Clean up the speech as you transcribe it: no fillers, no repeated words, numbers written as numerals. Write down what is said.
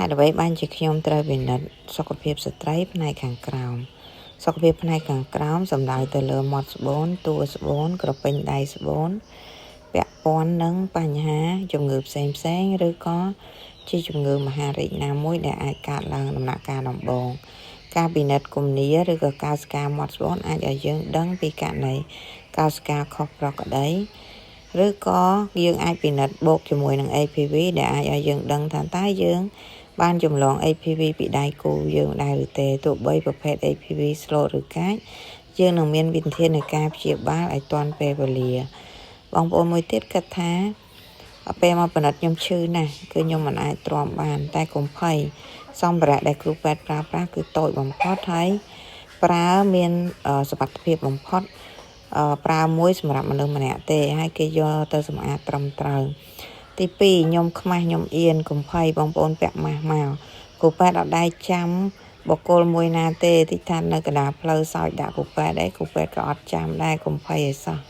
ហេតុអ្វីបានជាខ្ញុំត្រូវពិនិត្យសុខភាពស្ត្រីផ្នែកខាងក្រោមសុខភាពផ្នែកខាងក្រោមសំដៅទៅលើមាត់ស្បូនតួស្បូនក្រពេញដៃស្បូនពាក់ព័ន្ធនឹងបញ្ហាជំងឺផ្សេងផ្សេងឬក៏ជាជំងឺមហារីកណាមួយដែលអាចកើតឡើងដំណាក់កាលដំបូងការពិនិត្យគំនាឬក៏កោសិកាមាត់ស្បូនអាចឲ្យយើងដឹងពីករណីកោសិកាខុសប្រក្រតីឬក៏យើងអាចពិនិត្យបូកជាមួយនឹង HPV ដែលអាចឲ្យយើងដឹងថាតើយើងបានចម្លង HPV ពីដៃគូយើងដែរឬទេទោះបីប្រភេទ HPV ស្លូតឬកាចយើងនឹងមានវិធានការព្យាបាលឲ្យទាន់ពេលវេលាបងប្អូនមួយទៀតគិតថាពេលមកពិនិត្យខ្ញុំឈឺណាស់គឺខ្ញុំមិនអាចទ្រាំបាន តែកុំភ័យសម្ភារៈដែលគ្រូពេទ្យប្រើប្រាស់គឺតូចបំផុតហើយប្រើមានសុវត្ថិភាពបំផុតប្រើមួយសម្រាប់មនុស្សម្នាក់ទេហើយគេយកទៅសម្អាតត្រឹមត្រូវទី2ខ្ញុំខ្មាស់ខ្ញុំអៀនកុំភ័យបងប្អូនពាក់ម៉ាស់មកគ្រូពេទ្យអត់ដែរចាំបុគ្គលមួយណាទេតិចថានៅកណ្ដាលផ្លូវសោចដាក់គ្រូពេទ្យឯងគ្រូពេទ្យក៏អត់ចាំដែរកុំភ័យឲ្យសោះ។